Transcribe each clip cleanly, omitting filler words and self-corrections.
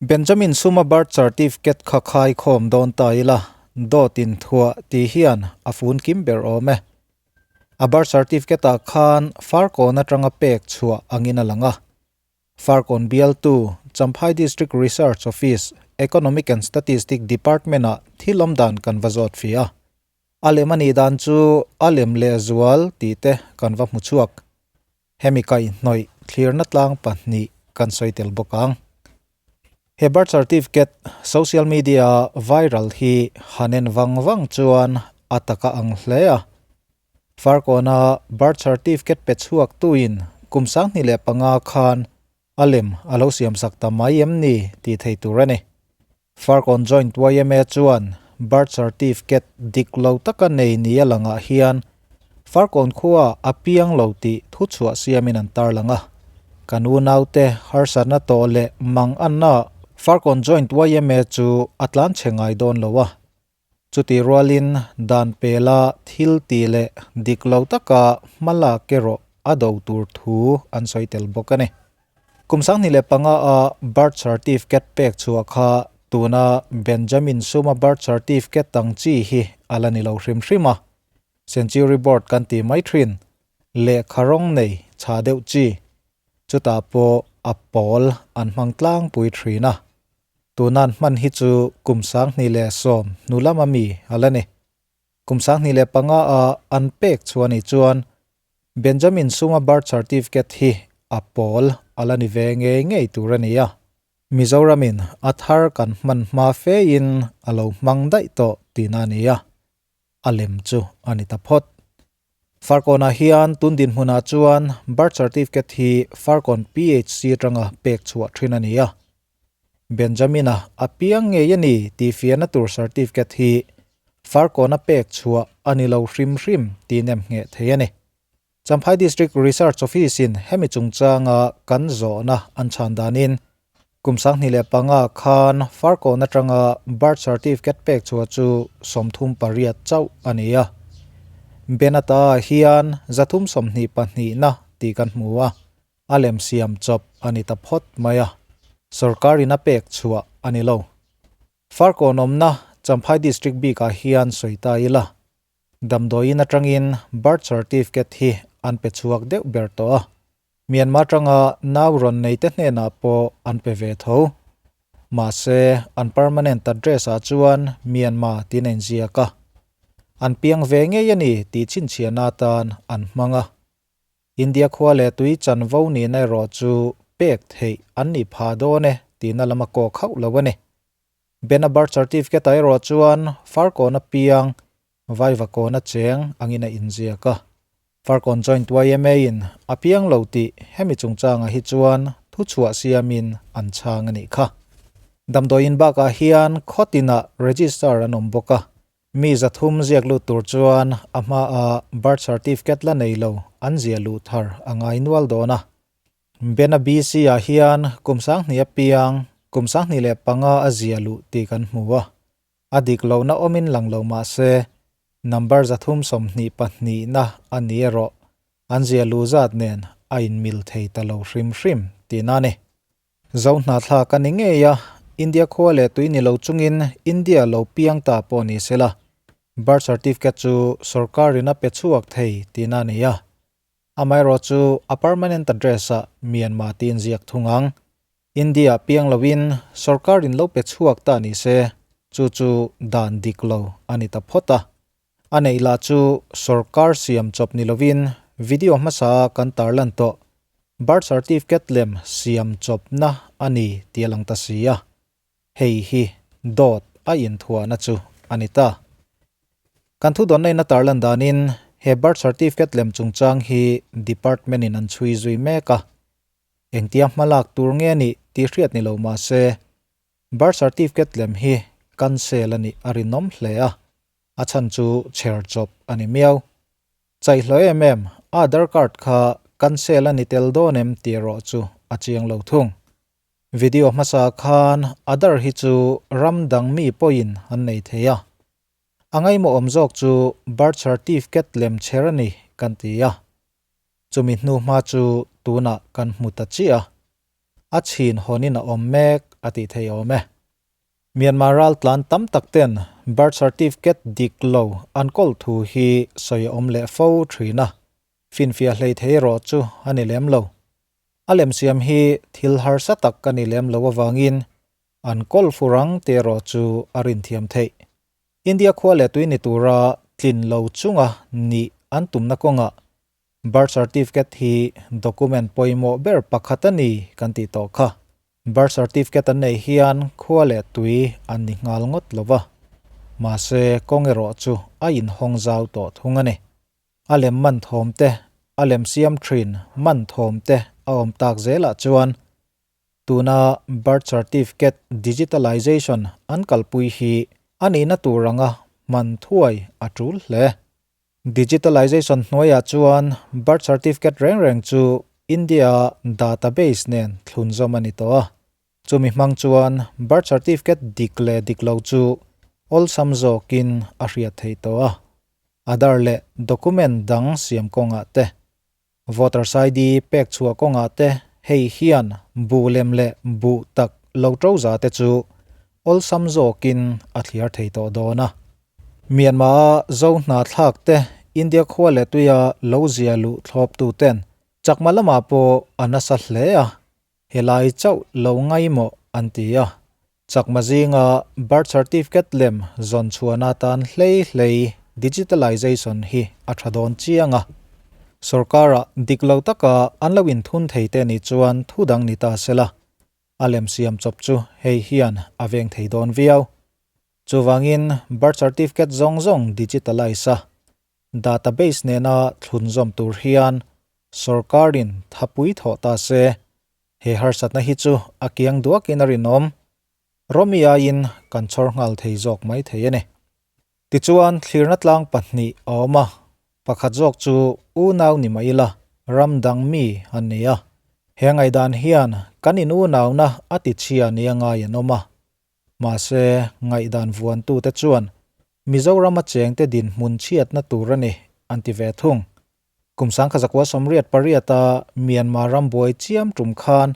Benjamin Suma birth certificate kha khai khawm dawn ta ila, dawt in thuah tih hian a fun kim ber awm e. A birth certificate ah khan Farkawn atanga pek chhuah angin a lang a. Farkawn bialtu Champhai District Research Office, Economic and Statistic Department ah thil awm dan kan va zawt fih a. A lem a nih dan chu a lem lehzual tih te kan va hmu chhuak. Hemi kaihhnawih thlirna tlang pahnih kan sawi tel bawk ang. He birth certificate social media viral hi han en vang vang chuan a taka ang hle a. Farkawna birth certificate pe chhuak tuin kum 2005 khan a lem a lo siam sak ta mai em ni tih thei tur a ni. Farkawn Joint yma chuan birth certificate dik lo taka nei ni a langah hian Farkawn khua a piang lo tih thuchhuah siamin an tarlang a. Kan unaute harsatna tawh leh mang anna Farkawn Joint yma chu a tlanchhe ngai dawn lo a. Chutih rualin dan pela thil tih leh dik lo taka hma lak erawh a do tur thu an sawi tel bawk a ni. Kum 2005 a birth certificate pek chhuah kha tuna Benjamin Suma birth certificate ang chi hi a la ni lo hrim hrim a. Century board kan tih mai thin lehkha rawng nei chha deuh chi chutah pawh a pawl an hmang tlangpui thin a. Tunan hman hi chu kum 2010 hnu lama mi a la ni. Kum 2005 a an pek chhuah ni chuan Benjamin Suma birth certificate hi a pawl a la ni ve ngei ngei tur a ni a. Mizoramin a thar kan hman hma fein a lo hmang daih tawh tihna a ni a. A lem chu a ni ta phawt. Farkawnah hian tun dinhmunah chuan birth certificate hi Farkawn PHC atanga pek chhuah thin a ni a. Benjamin-a a piang ngei a ni tih fiahna tur certificate hi Farkawna pek chhuah a ni lo hrim hrim tih nem ngheh thei a ni. Champhai District Research Office-in hemi chungchanga kan zawhna an chhan danin kum 2005 khan Farkawn atanga birth certificate pek chhuah chu 38 chauh a ni a. Benata hian 322 na tih kan hmu a, a lem siam chawp a ni ta phawt mai a, sorkarin a pek chhuah a ni lo. Farkawn awmna Champhai District bikah hian sawi ta ila, damdawiin atangin birth certificate hi an pe chhuak deuh ber tawh a. Myanmar atanga nau rawn nei te hnenah pawh an pe ve tho. Mahse, an permanent address ah chuan Myanmar tiin a inziak a. An piang ve ngei a ni tih chhinchhiahna atan an hmang a. India khua leh tui chanvo nihna erawh chu pek theih an nih phah dawn e tihna lama kawk hauh lo a ni. Bena birth certificate ah erawh chuan Farkawn a piang, Vaivakawn a cheng angin a inziak a. Farkawn Joint yma in a piang lo tih hemi chungchangah hi chuan thuchhuah siamin an chhang a nih kha. Damdawiin bakah hian khawtinah register an awm bawk a. Mi 300 ziak lut tur chuan a hmaa birth certificate la nei lo an ziah luh thar a ngai nual dawn a. Bena BC ah hian kum 2000 a piang, kum 2005 a zia luh tih kan hmu a. A dik lohna awmin lang lo mah se, number 322 na a ni erawh an zia luh zat nen a inmil thei ta lo hrim hrim tihna a ni. Zo hnathlak a ni ngei a, India khua leh tui ni lo chungin India lo piang ta pawh ni sela, birth certificate chu sorkarin a pe chhuak thei tihna a ni a. Amaherawh chu a permanent address ah Myanmar tiin ziak thung ang. India piang loin sorkarin lo pe chhuak ta ni se, chu chu dan dik lo a ni ta phawt a. A neih lah chu sorkar siam chawp ni loin video hmasa kan tarlan tawh birth certificate lem siam chawpna a ni tih a lang ta si a. Hei hi dawt a inthuahna chu a ni ta. Kan thu dawn na tarlan danin he birth certificate lem chungchang hi department in an chhui zui mek a. Engtia hmalak tur nge ni tih hriat ni lo mah se birth certificate lem hi cancel a nih a rinawm hle a, a chhan chu chher chawp a ni miau. Chaihlo em em Aadhaar card kha cancel a ni tel dawn em tih erawh chu a chiang lo thung. Video hmasa khan Aadhaar hi chu ram dang mi pawhin an nei thei a. A ngaimawh awm zawk chu birth certificate lem chher a ni kan ti a. Chumi hnu hma chu tunah kan hmu ta chiah a. A chhin hawnin a awm mek. a tih theih awm e. Myanmar raltlan tam tak ten birth certificate dik lo an kawl thu hi sawi a awm leh fo thin a, finfiah hlei thei erawh chu a ni lem lo. A lem siam hi thil harsa tak a ni lem lo avangin an kawl fur ang tih erawh chu a rinthiam theih. India khua leh tui ni tura tlin lo chunga nih an tumna kawngah Birth certificate hi document pawimawh ber pakhat a ni kan tih tawh kha. Birth certificate an neih hian khua leh tui an ni nghal ngawt lo va, mahse kawng erawh chu a inhawng zau tawh thung a ni. A lem man thawm te, a lem siam thin man thawm te a awm tak zelah chuan tuna birth certificate digitalization an kalpui hi a nihna tur anga hman thuai a tul hle. Digitalization hnuaiah chuan birth certificate reng reng chu India database nen thlunzawm a ni tawh a. Chumi hmang chuan birth certificate dik leh dik lo chu awlsam zawkin a hriat theih tawh a. Aadhaar leh document dang siam kawngah te, voters ID pek chhuah kawngah te hei hian buh lem leh buh tak lo to za te chu awlsam zawkin a thliar thei tawh dawn a. Myanmar-a Zo hnathlak te India khua leh tuia lo zia luh thlawptu ten chakma lamah pawh a nasa hle a, helai chauh lo ngaimawh an ti a. Chakma zinga birth certificate lem zawn chhuahna atan hlei hlei digitalization hi a tha dawn chiang a. Sorkara dik lo taka an lo inthun thei te nih chuan thu dang ni ta se la, a lem siam chawp chu hei hian a veng thei dawn viau. Chuvangin birth certificate zawng zawng digitalize a, database nena thlunzawm tur hian sorkarin thapui thawh ta se. He harsatna hi chu a kiang duakin a rinawm. Romi aiin kan chhawr nghal thei zawk mai thei a ni. Tichuan, thlirna tlang pahnih a awm a, pakhat zawk chu unau ni mah ila ram dang mi an ni a. He ngaihdan hian kan in unauna a tichhia nia ngai an awm a. Mahse, ngaihdan vuantute chuan Mizorama chengte dinhmun chhiatna tur a ni an ti ve thung. Kum sangkha zakua 88-a Myanmar ram buai chiam tum khan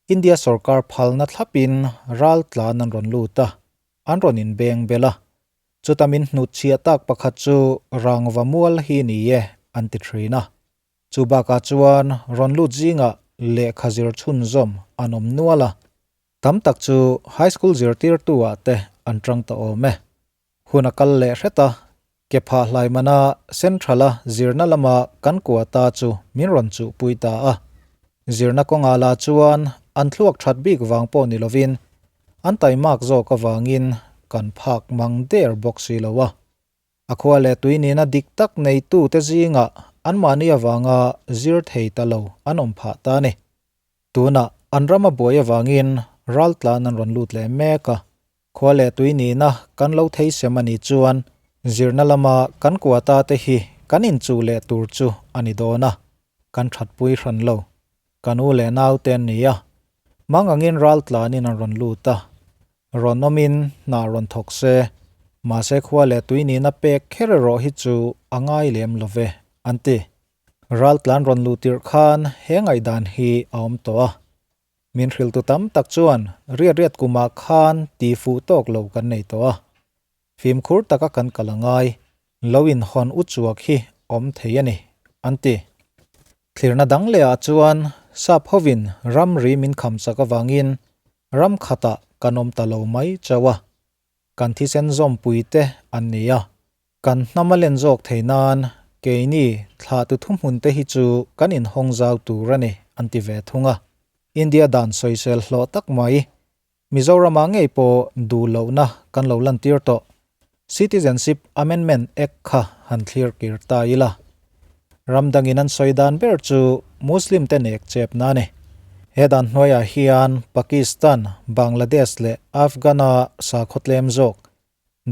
India sorkar phalna thlapin ral tlan an rawn lut a, an rawn inbeng bel a. Chuta min hnutchhiah tak pakhat chu Rangva mual hi ni e an ti thin a. Chu bakah chuan rawn lut zingah lehkha zir chhunzawm an awm nual a. Tam tak chu high school zirtirtu ah te an tang ta awm e. Hun a kal leh hret a, ke phah hlai mana Central a zirna lama kan kua ta chu min rawn chuhpui ta a. Zirna kawngah lah chuan an thluak that bik vang pawh ni lovin an taimak zawk avangin kan phak mang der bawk si lo a. A khua leh tui nihna dik tak neitute zingah anmahni avanga zir thei ta lo an awm phah ta a ni. Tunah an ram a buai avangin raltlan an rawn lut leh mek a, khua leh tui nihna kan lo thei sem a nih chuan zirna lama kan kuata te hi kan inchuh leh tur chu a ni dawn a, kan thatpui hran lo. Kan u leh naute an ni a, mang angin raltlanin an rawn lut a, rawn awmin hna rawn thawk se, mahse khua leh tui nihna pek kher erawh hi chu a ngai lem lo ve, an ti. Raltlan rawn luh tirh khan he ngaihdan hi a awm tawh a. Min hrilhtu tam tak chuan riat riat kumah khan ti fuh tawk lo kan nei tawh a. Fimkhur taka kan kal a ngai, lo inhawn u chuak hi awm thei a ni, an ti. Thlirna dang lehah chuan sap hovin ramri min kham chak avangin ram khatah kan awm ta lo mai chauh a. Kan thisen zawmpui te an ni a. Kan hnam a len zawk thei nan keini thlahtu thuhmun te hi chu kan inhawng zau tur a ni an ti ve thung a. India dan sawisel hlawh tak mai Mizoramah ngei pawh duh lohna kan lo lantir tawh. Citizenship Amendment Act kha han thlir kir ta ila. Ram dangin an sawi dan ber chu Muslim te nek chepna a ni. He dan hnuaiah hian Pakistan, Bangladesh leh Afghan-a sakhaw tlem zawk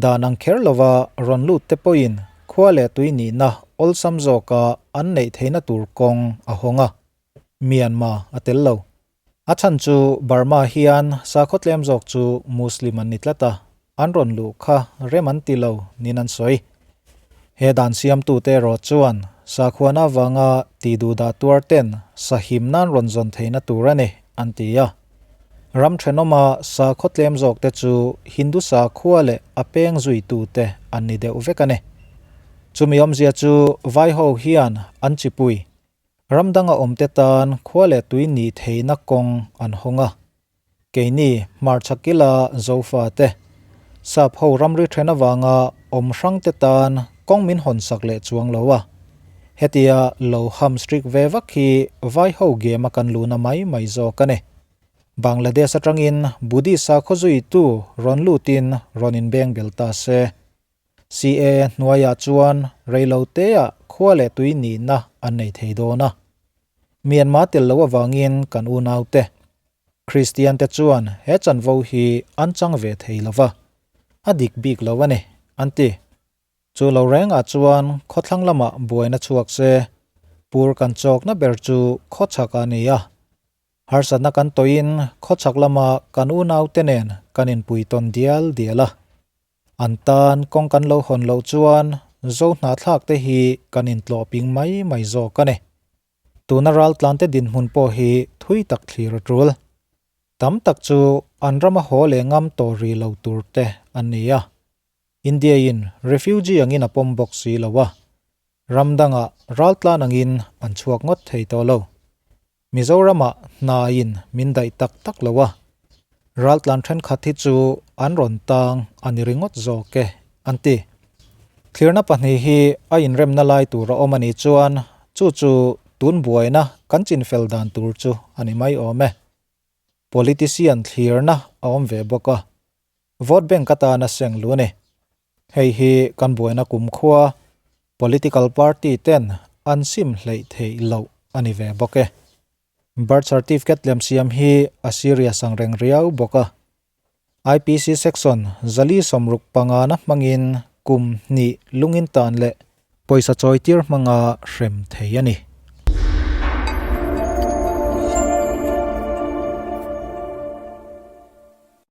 Dan ang kher lova rawn lut te pawhin khua leh tui nihna awlsam zawka an neih theihna tur kawng a hawng a, Myanmar a tel lo. A chhan chu Burma hian sakhaw tlem zawk chu Muslim an ni tlat a, an rawn luh kha rem an ti lo niin an sawi. He dan siamtute erawh chuan sakhuana avanga tihduhdah tuar ten sahim nan rawn zawn theihna tur a ni an ti a. Ram thenawma sakhaw tlem zawkte chu Hindu sakhua leh a peng zuitute an ni deuh vek a ni. Chumi awmzia chu Vaiho hian an chipui ram danga awmte tan khua leh tui nih theihna kawng an hawng a. Keini hmarchhakila Zofate, sap ho ramri then avanga awm hrangte tan kawng min hawnsak leh chuang lo a. Hetia lo ham strict ve vak hi Vaiho game a kan luhna mai mai zawk a ni. Bangladesh atangin Buddhist sakhaw zuitu rawn lutin rawn inbeng bel ta se. CA hnuaiah chuan reiloteah khua leh tui nihna an nei thei dawn a. Myanmar tel lo avangin kan unaute, Kristian te chuan he chanvo hi an chang ve thei lo va, a dik bik lo a ni, an ti. Chu lo rengah chuan khawthlang lamah buaina chhuak se, pur kan chawkna ber chu khawchhak a ni a. Harsatna kan tawhin khawchhak lama kan unaute nen kan inpui tawn dial dial a. An tan kawng kan lo hawn loh chuan zo hnahthlak te hi kan intlawh ping mai mai zawk a ni. Tuna raltlante dinhmun pawh hi thui tak thlir a tul. Tam tak chu an rama haw leh ngam tawh rih lo tur te an ni a. India in refugee angin a pawm bawk si lo a, ram dangah raltlan angin an chhuak ngawt thei tawh lo. Mizoramah hna in min daih tak tak lo a, raltlan thenkhat hi chu an rawn tang a ni ringawt zawk e, an ti. Thlirna pahnih hi a inremna lai tur a awm a nih chuan chu chu tun buaina kan chinfel dan tur chu a ni mai awm e. Politician thlirna a awm ve bawk a, vote bank atana seng lu a ni. Hei hi kan buaina kumkhua political party ten an sim hleih theih loh a ni ve bawk e. Birth certificate lem siam hi a serious ang reng riau bawk a. IPC section 465 na hmangin kum hnih lungin tan leh pawisa chawitir hmanga hrem thei a ni.